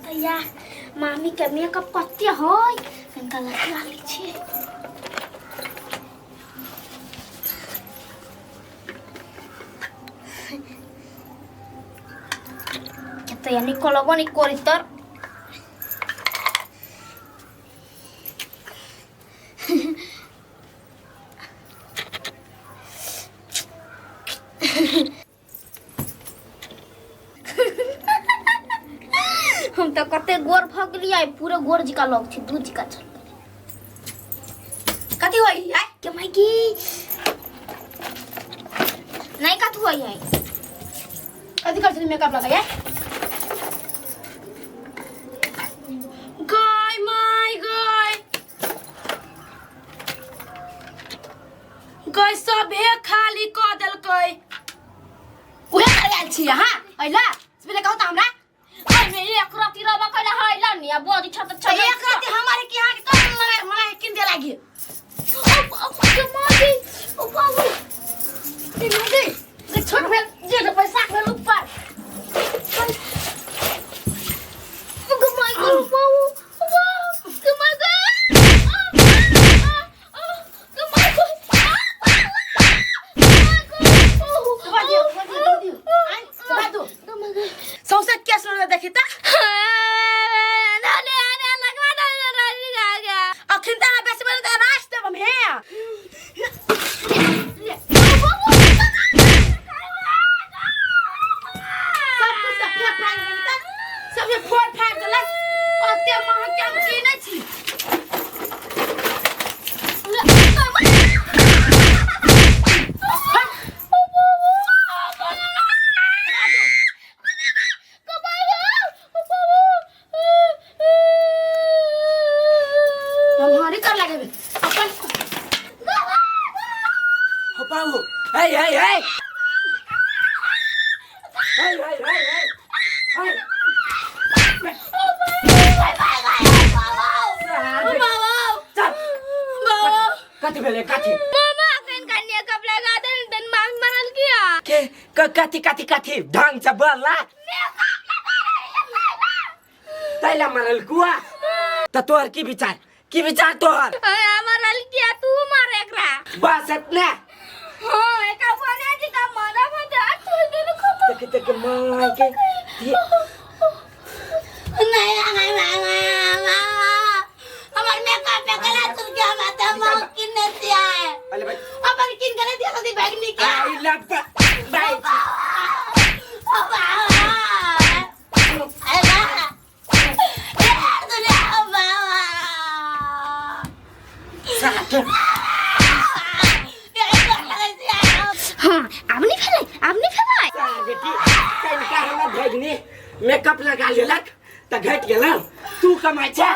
कतैया मामी के मेकअप कते होय कनिका लगा लै छी। कतैया निकलबो नहीं करी तर। हम तऽ कते गोर भऽ गेलियै, पूरे गोर जिका लग छै, दूध जिका चल। कथी होई है के माइकी नहीं, कथी होई है? कथी कर मेकअप लगाया? गाय my गाय गाय सभे खाली कऽ देलकै। उहे करे आयल छी अहाँ अइला से पहिले कहू तऽ हमरा। ओहिमे एक रति रबा कैला है ला नि आ बड़ी छ त तऽ एक राति हमारे के यहाँ के कौन मना मना के किन दे लागी? के मागी ओ बाबू। ए मागी जे छोट भेल जे पैसा भेल ऊपर। के मागी ओ बाबू ओ के मागी के मागी। दबा दियो, दबा दियो, दबा दियो। आइ, दबा दो। सौंसे केस लऽ देखी तऽ अखन तऽ अहाँ बेसी बजे तऽ रास देब हम हे। सब कुछ तऽ फेक फाड़ि देलक तऽ सबके फोड़ फाड़ि देलक। ओते महग के हम कीनै छी। हम हरी कर लगेबे अपन। हो बाबू, हे हे हे हे हे हे हे हे, चल। कथी भेलै? कथी? मामा अखन कन्या कप लगा दे तन मामी मरल किया के कथी कथी कथी? ढंग से बोल ना। तैला मरल कुआ त तोहर की विचार, की विचार तोहर? अरे मरल किया, तू मार एकरा। बस इतने? हां, एका बने जी का मारा मत आ तू देन खतो। देख देख मां के ये। नहीं नहीं नहीं, हमर मेकअप पे गला तुम क्या बात है, मां किन दिया है? अरे भाई अपन किन करे दिया तो बैगनी के I love by. साथ। हां, आब नहीं फेलै, आब नहीं फेलै। सार बेटी, तनिका हमर भगनी मेकअप लगा लेलक त घटि गेल। तू कमाइ छै।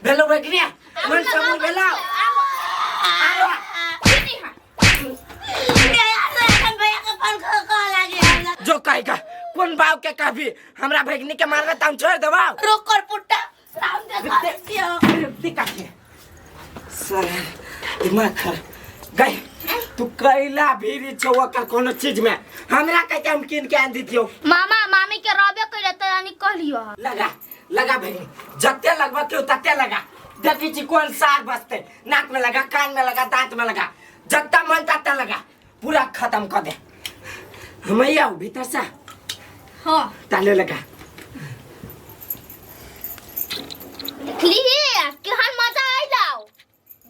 भेलो भगनी, मन समूह भेलो। आरो जो कहेगा कोन बाप के कहबी हमरा भगनी के मारला त हम छोड़ देबौ। रोकर पुट्टा राम देखा। काके सर दिमाग खराब गई। तू कैला भीरी छौ ओकर कोनो चीज में हमरा कह के हम कीन के आन दितियौ। मामा मामी के रबे कइले त यानी कहलियो। लगा लगा भगनी, जते लगबा क्यों तते लगा। देखी छी कोन साग बसते। नाक में लगा, कान में लगा, दांत में लगा, जत्ता मन तत्ता लगा, पूरा खत्म कर दे। हम आओ भीतर से। हां। ताले लगा। देखली केहन मजा आइ जाओ।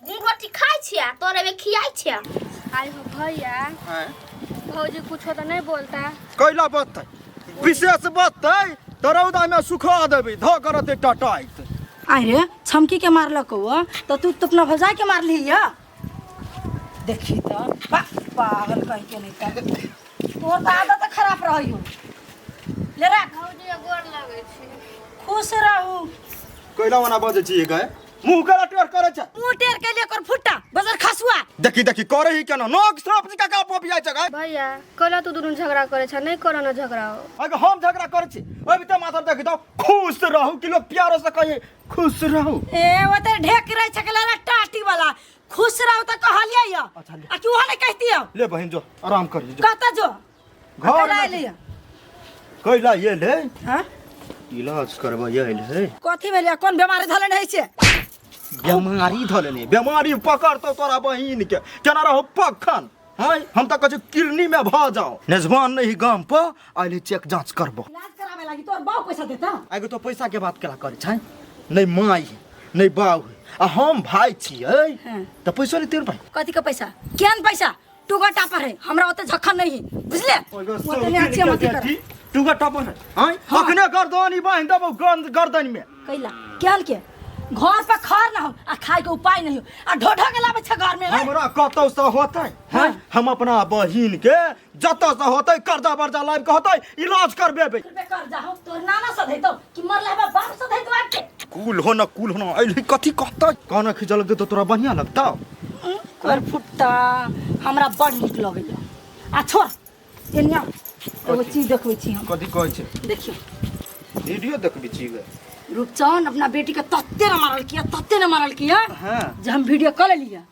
गुड़ रोटी खाइ छियै तोरे में खियाइ छियै। आई हो भैया। आँय? भौजी कुछो तो नहीं बोलता। कैला बतै? विशेष बतै तऽ रौदामे सुखा देबै धऽ करत एकटा टाइट। अरे छमकी के मारलक हो तो तू तो अपना भौजाई के मारली है। देखी तो पागल कह के नहीं त तोहर तो आदत खराब रही हो। ले रख। भौजी गोर लगै छी। खुश रहू। कैला ओना बजै छी गए? मुँह केला टेढ़ करै छै? मुँह टेढ़ के लिए कर फुट्टा बजर खसुआ। देखी देखी करे ही केना नोक साँप जी काका पपिया छै गए। भैया कहला तू दुनू झगड़ा करे छ, नहीं करो ना झगड़ा हो। अगर हम झगड़ा करै छी ओहि तऽ माथर देखी तो खुश रहू कि लोग प्यारो से कहे खुश रहू। ए ओते ढेक रहे छै कला टाटी वाला खुश रहो त कहलियै या अच्छा, ले। आ कि ओहो नहीं कहती हो ले बहिन जो आराम करिए जो कहता जो घर कैला में- एलै कैला ये ले हां इलाज करबै आयल है कथी भेलै कोन बीमारी धलन है छै बेमारी धलने बेमारी पकड़तौ तोरा बहिन के केना रहो पखन हैं हम तऽ कहै छी किरनी में भऽ जाओ मेजबान नहीं गाम पर आइले चेक जांच करबो इलाज करावे लागी तोर बाप पैसा देता आगो तो पैसा के बात केला करै छै नहीं माय है नहीं बाऊ है आ हम भाई छियै हाँ। तऽ पैसो नहीं तेर भाई कथी के पैसा केहन पैसा टूगा टापर है हमरा ओते झखन नहीं है बुझले ओते नहीं अच्छे मत कर टूगा टपर है हैं अखने गर्दनी बांध देबौ गर्दन में कैला केहन के घर पर खर ना हो आ खाए के उपाय नहीं हो आ ढो ढो के लाबै छै घर में रे। हमरा कतौ से होतै हैं हम अपना बहिन के जतौ से होतै कर्जा बर्जा लाबि के होतै इलाज करबेबै रुपए कर्जा हो तोर नाना सधैतौ कि मरला बा बाप सधैतौ आके कुल हो न कुल हो न अइली कथी कहतै कान खिंचल लगतै तऽ तोरा बढ़िया लगतौ कर फुट्टा हमरा बड़ नीक लगैया आ छोड़ एने आउ, एगो चीज देखबै छी हम कथी कहै छै देखियौ वीडियो देखबै छी गे रूपचंद अपना बेटी के तते न मारल किया तते न मारल किया हाँ। जे हम वीडियो कऽ लेलियै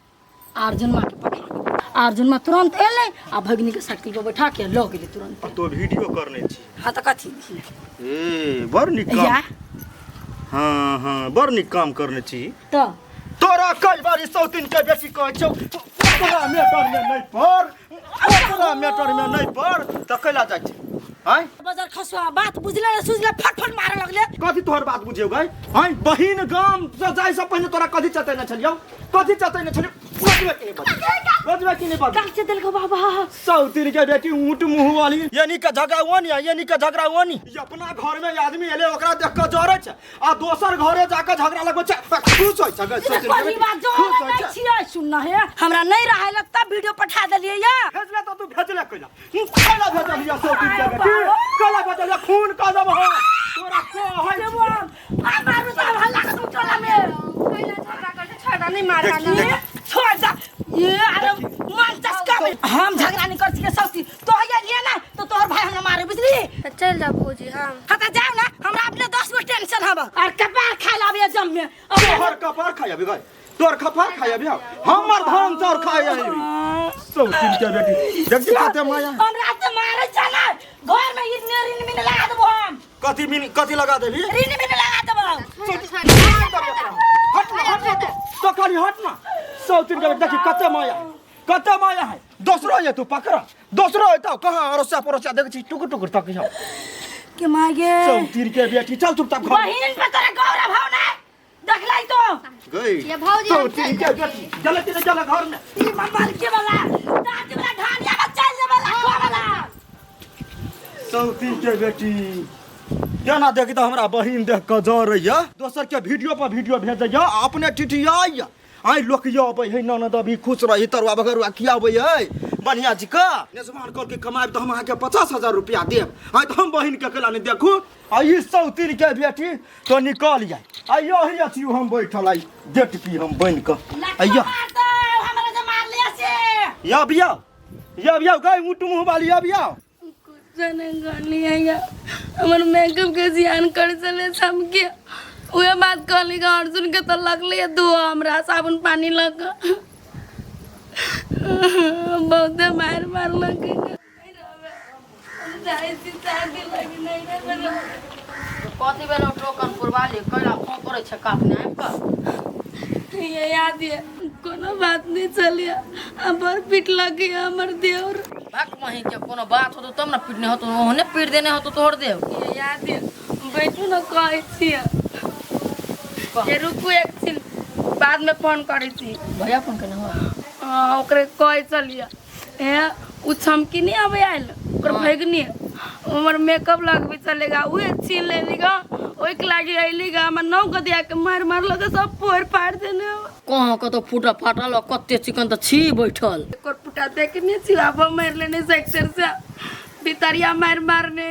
अर्जुन माँ के पठा देलियै। अर्जुन माँ तुरंत एलै आ भगिनी के साइकिल पर बैठा के लऽ गेलै तुरंत आ तो वीडियो करने छी हाँ तऽ कथी ए बड़ नीक काम या हाँ हाँ बड़ नीक काम करने छी तऽ तोरा कई बार सौतीन के बेटी कहै छौ ओकरा मेटर में नहीं पड़ ओकरा मेटर में नहीं पड़ तऽ कैला जाइ छै आँय बजार खसुआ बात बुझले ने सुझले फटफट मारे लगले कथी तोहर बात बुझेौ गै आँय बहिन गाम से जाइ से पहिने तोरा कथी चतेने छलियौ कथी चतेने छलियौ बजबे कि नहीं बजबे बजबे कि नहीं बजबे काहे से देलको बाबा सौतीन के बेटी ऊँट मुँह वाली यानी के झगड़ा ओनी यानी के झगड़ा ओनी ई अपना घर में आदमी एले ओकरा देख के जरै छै आ दोसर घरे जाके झगड़ा लगबै छै खुश होइ छै गै सौतीन के पहली बेटी बात जो खुश होइ नहीं छै छियै सुनना है हमरा नहीं रहे लग तब वीडियो पठा देलियै या भेजले तऽ तू भेजले कैला कैला भेजलिया सौतीन के बेटी कैला भेजलिया खून कऽ देबो हम तोरा कहै छियौ। आ मारू साहब हल्ला कर टोला में कैला झगड़ा करके छोड़ नहीं मारना देखी, देखी। छोड़ दा ये अरे मन चस्का में हम झगड़ा नहीं कर सके सौती तो ये लिए ना तो तोहर भाई हमरा मारे बुझली तो चल जा भौजी हाँ हाँ तो जाओ ना हमरा अपने 10 गो टेंशन हब और कपार खाए लाबे जम में अब तोहर कपार खाइ अभी गै तोहर कपार खाइ अभी हमर धान चाउर खाइ अभी सौतीन के बेटी देखी कते माया हमरा से मारे चला घर में ऋण ऋण मिन लगा देबो हम कथी मिन कथी लगा देबी ऋण मिन लगा देबो हट ना हट ना तो खाली हट ना सौतीन के बेटी देखी कते माया कते माया है दोसरो ये तू पकड़ दोसरो है तो कहाँ अड़ोसिया पड़ोसिया देख छी टुकुर टुकुर तक हम के मागे सौतीन के बेटी चल चुपचाप घर बहिन पे तोरा गौरव भाव ना देखलाई तो गई ये भौजी हम सौतीन के बेटी चल चल चल घर में ई मम्मा के वाला दादी वाला ढालिया में चल जे वाला खो वाला सौतीन के बेटी केना देखी तऽ हमरा बहिन देख कऽ जरैया दोसर के वीडियो पर वीडियो भेजैया आ अपने टिटियाइया आइ लोक यो अबै है ननद अभी खुश रही तरुआ बगरुआ खियाबै है बढ़िया जी का नेजमान कल के कमाएब तऽ हम अहाँके 50,000 रुपया देब आइ तऽ हम बहिन के केला नहि देखू आ ई सौतीन के बेटी तो निकल जाय आ यही अथी हम बैठल आई गेट पी हम बनि कऽ आइया मार दो हमरा जे मार लिया से या बिया या बिया गाय ऊँट मुँह वाली या बिया नहीं करनी है हमर मेकअप के जियान कर चले सबके उहे बात कहली गा अर्जुन के तो लगले धो हमरा साबुन पानी लग बहुते मार मार लग कथी भेलौ टोकन पुरवाली कैला फोन करै छै काटने आबि कऽ ये याद ये कोनो बात नहीं चलिए बड़ पीट लगी हमर देवर भाग मही के कोनो बात होतो तब ने पीटने होतो ओहने पीट देने होतो तोहर देव ये याद ये बैठू न कहै छियै ये रुकू एक छिन बाद में फोन करै छी भैया फोन केने हो हाँ, ओकरे कहै छलियै हे उ छमकी नहि आबै आयल ओकर भगिनी हमर मेकअप लगबै छलै गा उहे छीन लेली गा ओहिके लागि अयली गा हमर नौ गदिया के मारि मारलक सब फोड़ि फाड़ि देने कहाँ कतौ फूटल फाटल आ कते चिकन तऽ छी बैठल एकर फुटा देखने छी आब मारि लेने सेक्टर से भितरिया मारि मारने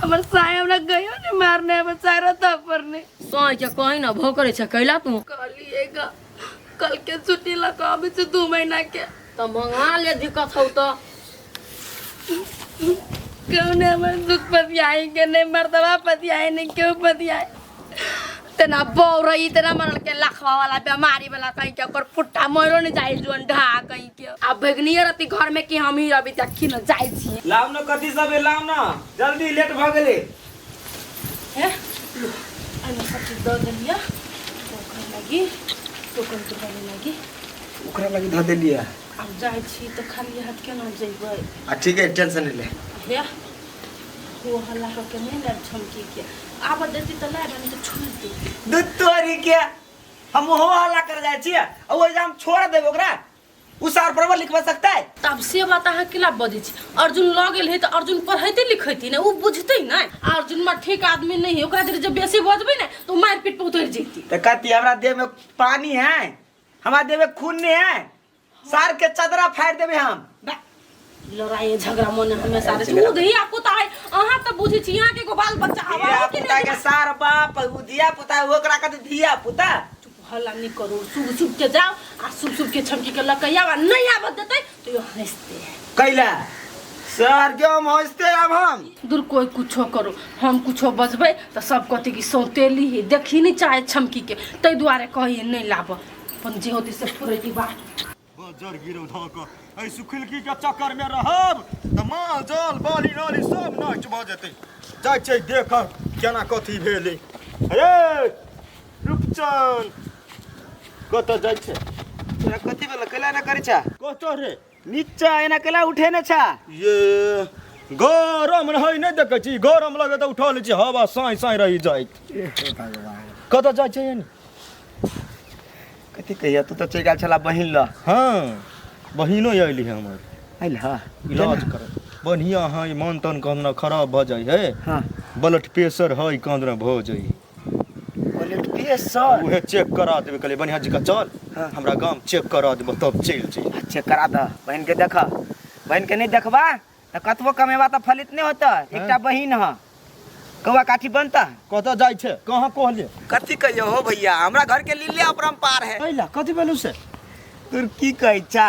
हमर साय हमरा गयो ने मारने हमर चारो थप्पड़ ने साँझ के कहीं ना भोकरै छै कैला तू कहलिए गा कल के छुट्टी लऽ कऽ अबै छै 2 महीना के तऽ मंगा ले दिक्कत हौ तऽ क्यों ने हमर दुख पतियाई के नहीं मर्दवा पतियाई नहीं क्यों पतियाई इतना बौर इतना मरल के लखवा वाला बीमारी वाला कहीं के ओकर पुट्टा मरो नहीं जाई जोन ढा कहीं के आ भगनिए रहती घर में कि हम ही रबी तखी न जाई छी। लाव न कथी सब लाव न जल्दी लेट भ गेलै। हे लो एने सब चीज दऽ देलियै ओकरा लागी टोकन के लागी ओकरा लागी धऽ देलियै। आब जाइ छी तऽ खाली हाथ केना जेबै? आ ठीक है टेंशन नहीं ले। हे हो हल्ला कऽ के नहि लायब छमकी के आब देती तऽ लायब नहीं तऽ छोड़ि देब। दूध तोरी के हम हो हल्ला कर जाइ छियै आ ओहि हम छोड़ देब ओकरा उ सार बराबर लिखवा सकता है। तब से बात अहाँ केला बजै छी? अर्जुन लऽ गेल है तऽ अर्जुन पढ़ैते लिखैती ने उ बुझतै ने। अर्जुन में ठीक आदमी नहीं है ओकरा जब बेसी बजबै ने तो मारि पीट पर उतरि जैती। तऽ कथी हमरा देह में पानी है हमरा देह में खून नहीं है सार के चदरा फाड़ देबे हम। लड़ाई झगड़ा मन हमेशा रहै छै। उ धिया पुता है अहाँ तऽ बुझै छी यहाँ के एगो बाल बच्चा हवा धिया कि पुता नहीं के सार बाप उ धिया पुता ओकरा कथी धिया पुता। चुप हल्ला नहीं करू सुब सुब के जाओ आ सुब सुब के छमकी के लकैया आ नहीं आबत देतै तो यो हंसते है कैला सर के हम हंसते आब हम दूर कोई कुछो करो हम कुछो बजबै तऽ सब कहतै कि सौतेली है देखी नहीं चाहे छमकी के ताहि दुआरे कहिए नहीं लाब अपन जे होतै से फुरैती बात। बजर गिरौ धऽ कऽ एहि सुखिलकी के चक्कर में रहब तऽ माल जाल बाली नाली सब नष्ट भऽ जेतै। जाइ छै देख केना कथी भेलै। अरे रूपचन कतऽ जाइ छै? तोरा कथी भेल कैला ना करै छा? कतऽ रे? नीचा एना कैला उठे ने छा? ये गरम रहै नहि देखै छी गरम लगे तऽ उठा लै छी हवा साँय साँय रहि जाइत। भगवान कतऽ जाइ छै एनी? कथी कहिया तू तऽ चलि गेल छला बहिन लऽ। हाँ बहिनो अयली है हमर। अइल हँ इलाज कर बढ़िया है मन तन कहना खराब भऽ जाइ है। हाँ ब्लड प्रेशर है कहना भऽ जाइ ब्लड प्रेशर उहे चेक करा देबै कहलियै बढ़िया जी का चल। हाँ। हमरा गाम चेक करा देबो तब चलि जइहे। चेक करा दह बहिन के देख बहिन के नहीं देखबा तऽ कतबो कमेबा तऽ फलित नहीं होता। एकटा बहिन ह कौआ काठी बनता। कतऽ जाइ छै कहाँ कहलियै? कथी कहियो हो भैया हमरा घर के लीले अपरम्पार है। कैला कथी भेलौ से? तोर की कहै छा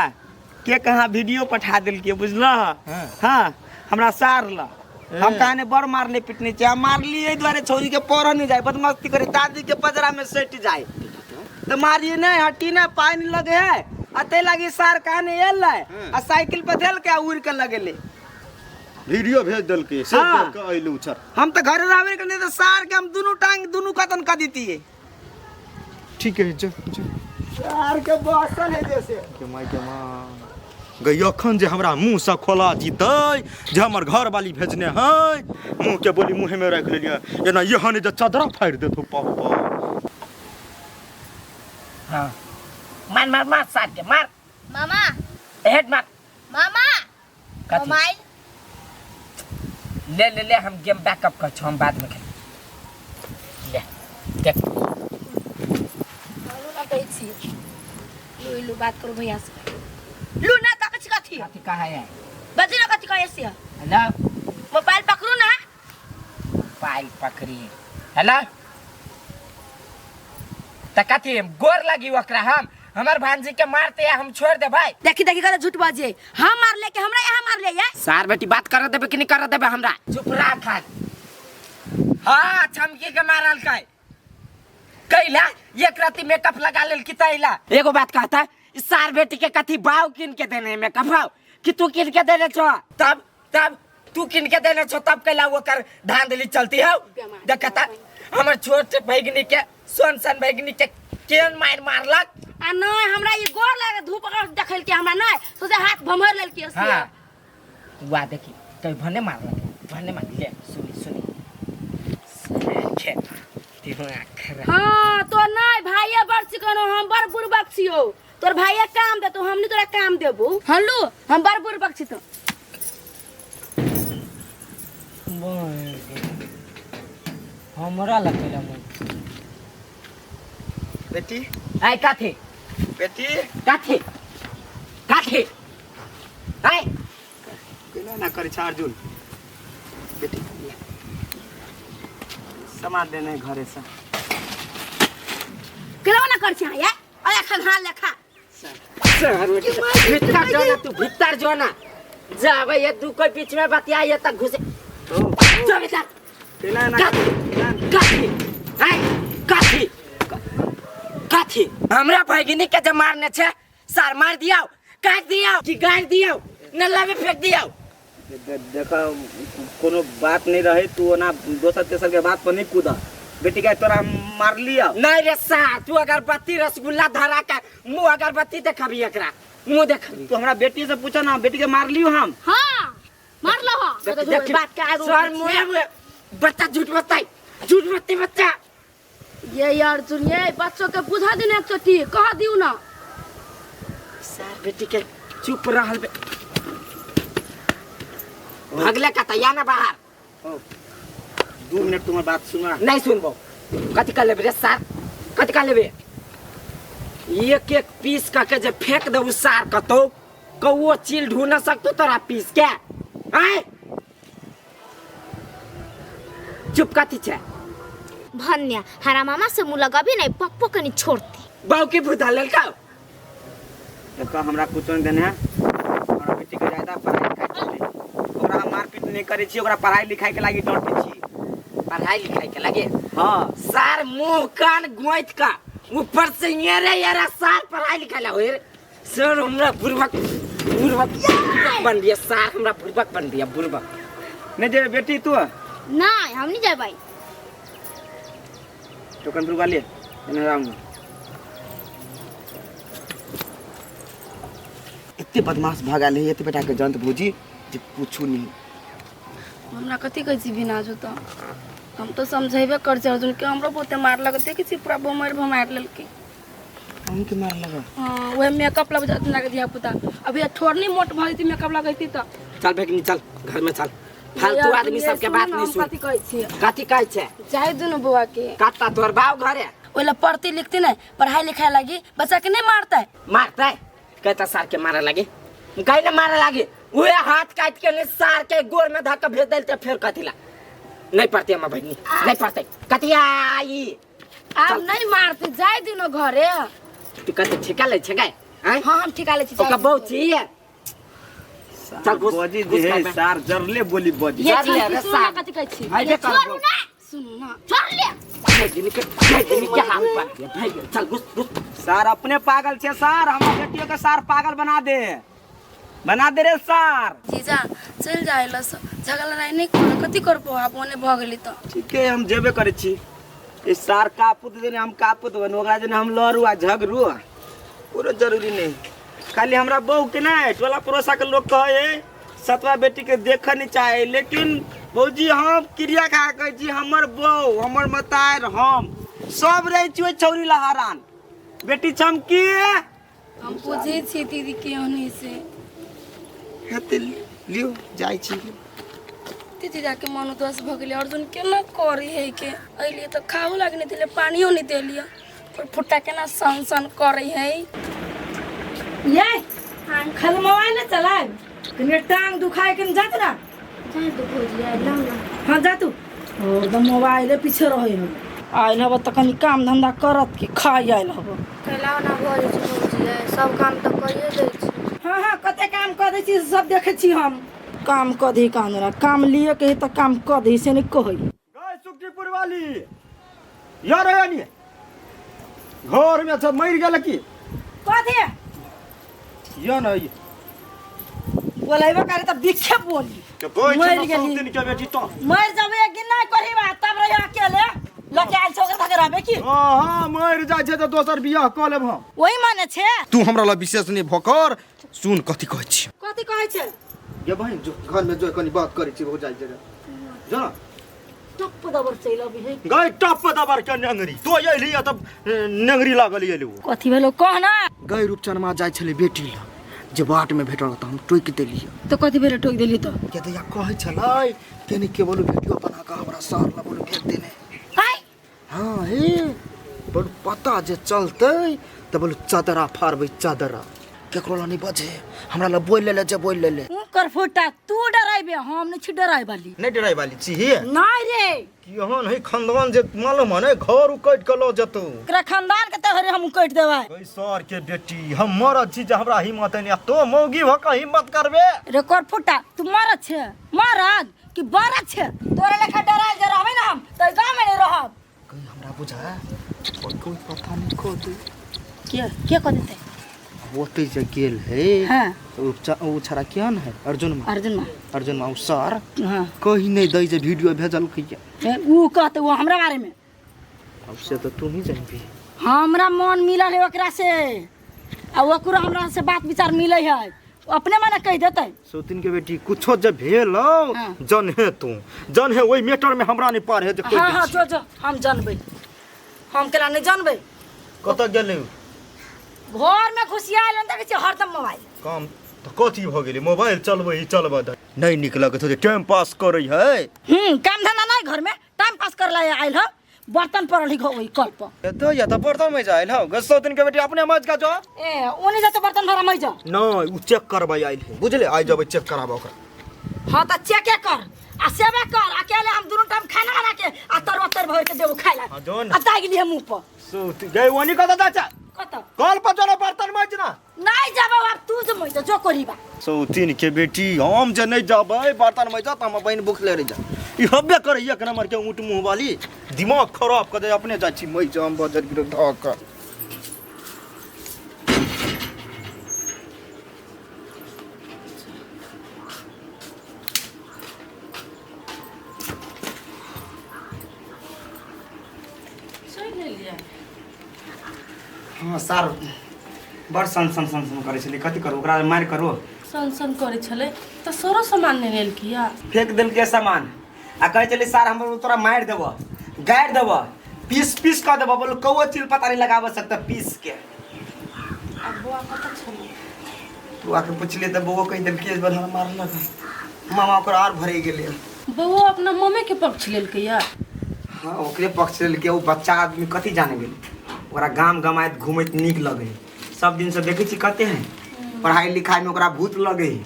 के कहाँ वीडियो पठा देलकै बुझलह? हाँ। हाँ हमरा सार ल हम कहाने बड़ मारले पिटने छी हम मारली एहि दुआरे छौरी के पढ़ नहीं जाए बदमस्ती करे दादी के पजरा में सटि जाए तो मारिए नहीं हटी ना पानी लगे है आ ते लागी सार कहाने एल है आ साइकिल पर धेल के उड़ के लगेले वीडियो भेज देलकै से हाँ। देख के अयलू सर। हम तो घरे रहबे के नहीं तो सार के हम दुनू टांग दुनू कतन कर देतिए। ठीक है जो जो सार के बसल है जैसे के माय के माँ गई अखन जे हमरा मुँह से खोला जीतै जे हमर घरवाली भेजने है मुँह के बोली मुँहे में राखि लेलियै एना एहन जे चदरा फाड़ि देतौ पापा। हाँ मार मार मार सार के मार। मामा हेड मार। मामा कथी? मोबाइल ले ले ले हम गेम बैकअप कर हम बाद में खेल ले देख। कहै छी लू लू बात करू भैया से लू ना का कथी कथी कथी कहाँ है? बजी ना कथी कहै छी? हेलो मोबाइल पकड़ू ना। मोबाइल पकड़ी। हेलो त कथी गोर लगी ओकरा हम हमर भांजी के मारते हम छोड़ दे भाई। देखी देखी कते झूठ बाजे हम मारले के हमरा यहाँ मारले ये सार बेटी बात कर देबे कि नहीं कर देबे हमरा? चुप रह खान। हाँ छमकी के मारल कै कैला एक राती मेकअप लगा लेल की तैला। एगो बात कहता इस सार बेटी के कथी बाव किन के देने मेकअप हाव कि तू किन के देने छो? तब तब तू किन के देने छो तब कैला ओकर धांधली चलती हौ। देखता हमर छोट भैगनी के सोन सन भैगनी के केन मार मारलक। आ नहीं हमरा ई गोर लागे धूप देखल के हमरा नहीं सोचे हाथ भमर लेल के से। हाँ वाह देखी कहीं भने मारलक भने मार ले सुनी सुनी हाँ तो नहीं भाइये बड़ चिकनो हम बड़ बुड़बक छियो तोर भाइये काम देतो हम नहीं तोरा काम देबो। हल्लू हम बड़ बुड़बक छी तो हमरा लगेला मन। बेटी आय काथी बेटी काथी काथी आय केना ना करै छा अर्जुन बेटी सामान देने घरे से केना ना कर छी यार अरे खंघाल लेखा भीतर जो ना तू भीतर जो ना जावे ये तू कोई बीच में बतिया ये तक घुसे जो भीतर केना ना काथी काथी आय कथी कथी हमरा भगिनी के जे मारने छे सार मार दियाओ काट दियाओ कि गाड़ दियाओ नल्ला में फेंक दियाओ देख कोनो बात नहीं रहे तू ओना दोसर तेसर के बात पर नहीं कूद बेटी के तोरा मार लिया नहीं रे सार तू अगरबत्ती रसगुल्ला धरा के मुंह अगरबत्ती देखबी एकरा मुंह देखबी तू हमरा बेटी से पूछा ना बेटी के मार लियो हम हाँ मार लो हाँ देख- देख- बात के आगू सर मुंह मुंह बच्चा झूठ बताई झूठ बत्ती बच्चा ये अर्जुन ये बच्चों के बुझा देने एक चोटी कह दियो ना सार बेटी के चुप रहल बे भगले का तैयार ना बाहर 2 मिनट तुम्हार बात सुना नहीं सुनबो कथी कर लेबे रे सार कथी कर लेबे एक एक पीस करके जे फेंक देबू सार कतौ कौओ चील ढूंढ सकतो तोरा पीस के आय चुप कथी छै भन्या हरा मामा से मुँह लगाबी नहीं पप्पो कनी छोड़ती बाऊ के भूता ललका देखो हमरा कुछ नहीं देने है हमरा बेटी के ज्यादा पढ़ाई लिखाई चले ओकरा हम मारपीट नहीं करे छी ओकरा पढ़ाई लिखाई के लागी डांटे छी पढ़ाई लिखाई के लगे हाँ सार मुंह कान गोइत का ऊपर से ये रे यार सार पढ़ाई लिखाई ला होए रे। सर हमरा बुर्बक बुर्बक बन बिया सार हमरा बुर्बक बन बिया बुर्बक नहीं जेबे बेटी तू नहीं हम नहीं जाए भाई टोकन रुका ले एने राउंड एते बदमाश भऽ गेल है एते बेटा के जंत भौजी जे पूछू नहीं हमरा कथी कहै छी बिना जो तऽ हम तो समझेबे कर छी अर्जुन के हमरो बहुते मार लगत देखै छी पूरा बमर भमार लेलकै अहूँ के मार लगा हाँ वह मेकअप लग जात लागे धिया पुता अभी ठोरनी मोट भऽ जेती मेकअप लगैती तऽ चल भेगनी चल घर में चल फालतू आदमी सबके बात नहीं सुन कथी कहै छी कथी कहै छै जाय दुनू बौआ के कत्ता तोहर बाव घरे ओहि ला पढ़ती लिखती नहीं पढ़ाई लिखाई लगी बच्चा के नहीं मारता है मारतै कहता सार के मारे लगे कहीं ना मारे लागे उहे हाथ काट के ने सार के गोर में धक्का भेज देल ते फेर कथी ला नहीं पड़ते हम भगनी नहीं पड़ते कथिया आई आब नहीं मारते जाय दुनू घरे तू कथी ठेका ले छे गाय आय हाँ हम ठिका ले छी ओका बहुत चाहिए चल घुस बजी घुस जे घर है में। सार जरले बोली बजी ये जा ले रे सुनू ना सार। कथी कहै छी भाई बे कर छोड़ू ना सुनू ना छोड़ ले भगनी के भगनी के हाथ पर भाई चल घुस घुस सार अपने पागल छे सार हमरा बेटियों के सार पागल बना दे बना दे रे सार जीजा चलि जाय लस झगड़ा लड़ाई नहीं कर कथी करबो आब ओने भऽ गेली तऽ ठीक है हम जेबे करे छी ई सार कापुत देने हम कापुत बन ओकरा जेने हम लड़ू आ झगड़ू कोनो जरूरी नहीं खाली हमरा बहू के नहीं टोला पड़ोसा के लोग कहे सतवा बेटी के देखऽ नहीं चाहे लेकिन भौजी हम क्रिया खा के कहै छी हमर बहू हमर मतार हम सब रहै छी ओहि छौरी ला हरान बेटी चमकी हम बुझै छी दीदी के ओने से हेतै लियो जाइ छी दीदी जाके मन उदास भऽ गेलै अर्जुन केना करी है के अइलियै तऽ खाओ लाग नहि देलियै पानियो नहि देलियै पर फुट्टा केना सन सन करै है ये खाली मोबाइल नहीं चलाए कनी टांग दुखाए के जात ना जाए तो भौजी आइ लाउ ना हाँ जा तू और एकदम मोबाइले पीछे रहे हम आयल हब तऽ कनी काम धंधा करत कि खाइ आयल हब कैला ओना भऽ जाइ छै भौजी सब काम तऽ करिए दै छी हाँ हाँ कते काम कऽ दै छी से सब देखै छी हम काम कऽ दी काम धंधा काम लिए के है तऽ काम कऽ दी से नहीं कहै गए सुखीपुर वाली यार यानी घर में सब मर गेल की कथी या नहीं बोलेबे करे तब दिखे बोली के बैठ मर न गेली। दिन के बेटी तो मर जाबे कि नहीं कही बात तब रही अकेले लके आयल छौ ओकरा रहबे की हाँ हाँ मर जाइ छै तऽ दोसर बियाह कऽ लेब हम वही माने छै तू हमरा ला विशेष नहीं भकर सुन कथी कहै छी कथी कहै छै गे बहिन जो घर में जो कनी बात करै छी भौजाई जरे जो ना टप दबर चलि अबै है गई टप दबर के नेंगरी तो अयली तब नेंगरी लागल अयली कथी भेलो कह ना गई रूपचनमा जाइ छलै बेटी लग जे बाट में भेटल तऽ हम टोकि देलियै तऽ कथी भेलै टोकि देली तऽ के दैया कहै छलै के नहीं के बोलू वीडियो बना कऽ हमरा सर लग बोलू भेज देने हाय हाँ हे बोलू पता जे चलतै तऽ बोलू चदरा फाड़बै चदरा केकरो लग नहीं बजे हमरा लग बोलि लेले जे बोलि लेले कर फुटा तू डराइबे हम नहीं छी डराइ वाली नहीं डराइ वाली छी नहीं रे कि एहन है खानदान जे मालूम है ने घर उकटि के लऽ जेतौ एकरा खानदान के तोहरे हम कटि देबै गई सर के बेटी हम मरद छी जे हमरा हिम्मत नहीं तो मौगी भऽ कऽ हिम्मत करबे रे कर फुटा तू मरद छे मरद कि बरद छे तोरे लेखा डराइल जे रहबै ना हम तऽ गाँव में नहीं रहब कहीं हम हमरा बुझा कोई कोई पता नहीं को दे। के के कह देते? ओते जे गेल है। हाँ। तो उ छड़ा क्या न है अर्जुन में। अर्जुन में। अर्जुन में उ सर। हाँ। कहीं नहीं दै जे वीडियो भेजल किया। उ कहते वो हमरा बारे में। अब से तो तू ही जानबी। हमरा मन मिलल है ओकरा से आ ओकरो हमरा से बात विचार मिले है, अपने मने कह देते। सौतीन के बेटी कुछो जे भेल हाँ। जन है तू जन है ओई मैटर में हमरा नहीं पार है जे कोई। हाँ हाँ जो जो हम जानबै, हम केला नहीं जानबै। कत गेलै? घर में घुसियाल देखै छियै हरदम मोबाइल। काम तो कथी भ गेलै मोबाइल चलबै ई चलबै नहीं निक लगैत हो टाइम पास करै है। काम धंधा नहीं, घर में टाइम पास कर ला आइल हो, बर्तन पड़ल है ओई कल पर। तो या तो बर्तन में जाइल हो गो सौतीन के बेटी अपने मज का जो ए ओने जा तो बर्तन भरा मज जा नहीं उ चेक करबै आइल है बुझले, आइ जबै चेक कराबो ओकरा। हां त चेके कर आ सेवा कर, अकेले हम दुनू टाइम खाना बना के आ तरवा तर भर के देबो खाइला। हां जोन आ दाग लिहे मुंह पर। सौती गई ओनी कत जा कत कल पर चलो बर्तन मज ना नहीं जाबो अब तू जो मज जो करीबा। सौतीन के बेटी हम जे नहीं जाबै बर्तन मज जा त हम बहिन भूखले रह जा। ई हब्बे करे एक नंबर के ऊंट मुंह वाली दिमाग खराब कर दे। अपने जाइ छी मई जाम बजर गिर धक हाँ सर बड़ सन सन सन सन करै छलै, कथी करू ओकरा मारि करू। सन सन करै छलै तऽ सरो सामान नहि लेलकै, फेंक देलकै सामान आ कहै छलै सर हम तोरा मारि देबऽ गाड़ि देबऽ पीस पीस कऽ देबऽ, बोलू कौओ चिल पता नहीं लगाबऽ सकता पीस के। आ बौआ कतऽ छलै? बौआ के पुछलियै तऽ बौआ कहि देलकै जे हमरा मारलक, मामा ओकर आर भरि गेलै। बौआ अपना मम्मी के पक्ष लेलकै या? हाँ ओकरे पक्ष लेलकै, ओ बच्चा आदमी कथी जाने गेलै, ओकरा गाम गमाइत घूमैत नीक लगै, सब दिनसँ देखै छी कते है पढ़ाई लिखाईमे ओकरा भूत लगै है।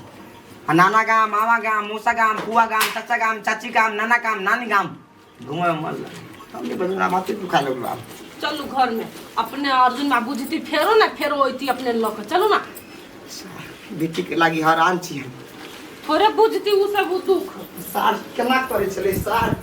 आ नाना गाम मामा गाम मौसा गाम फुआ गाम चाचा गाम चाची गाम नाना गाम नानी गाम घूमे मन लगे। हम नहीं बस माथे दुखा लगलो। आब चलू घर में अपने अर्जुन बाबू जीती फेरो ना फेरो अइती अपने लऽ के चलू ना। बेटी के लागी हैरान छी हम, थोड़े बुझती उ सब दुख। सार केना करै छलै सार